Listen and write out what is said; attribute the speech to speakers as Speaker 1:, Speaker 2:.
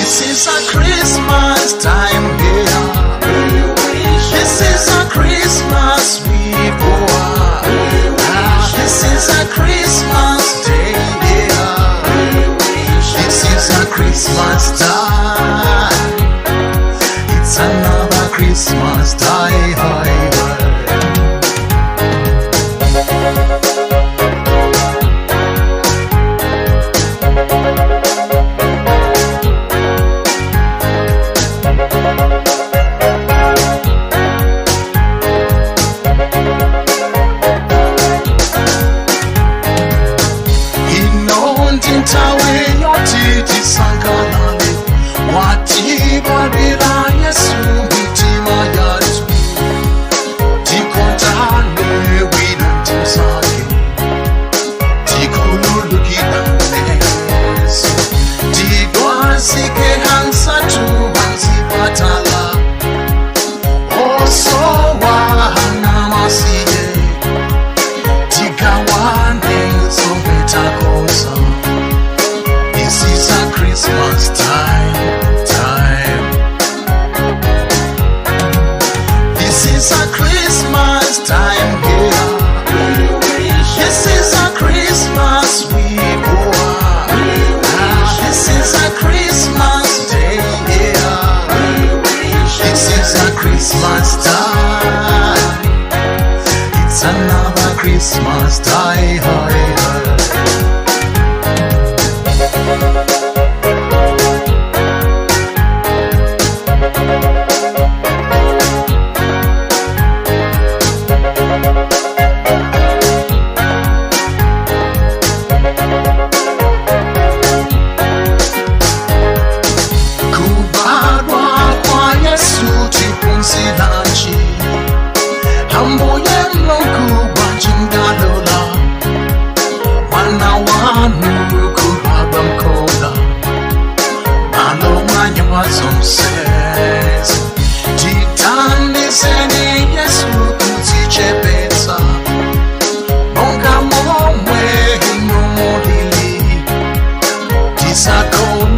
Speaker 1: This is a Christmas time here. This is a Christmas week. Oh, ah. This is a Christmas day. Yeah. This is a Christmas time. It's another Christmas time. Ino ndi nthawi yoti tisangalale, watibadwira Yesu mitima yathu. Tikondane wina ndi mnzake, tikhululukirane, tidwazike anzathu mzipatala, osowa namasiye, tigawane zomwe takonza. This is a Christmas time, time. This is a Christmas time here. This is a Christmas week. Oh, ah. This is a Christmas day. Yeah. This is a Christmas time. It's another Christmas time. Kubadwa kwa Yesu tiphunziranji? Ambuye Mulungu, bwanji mudalola mwana wanu kubadwa mkhola, malo mwa nyama zonsezi? Tithandizeni Yesu kudzichepetsa monga momwe inu mulili, tisakonde.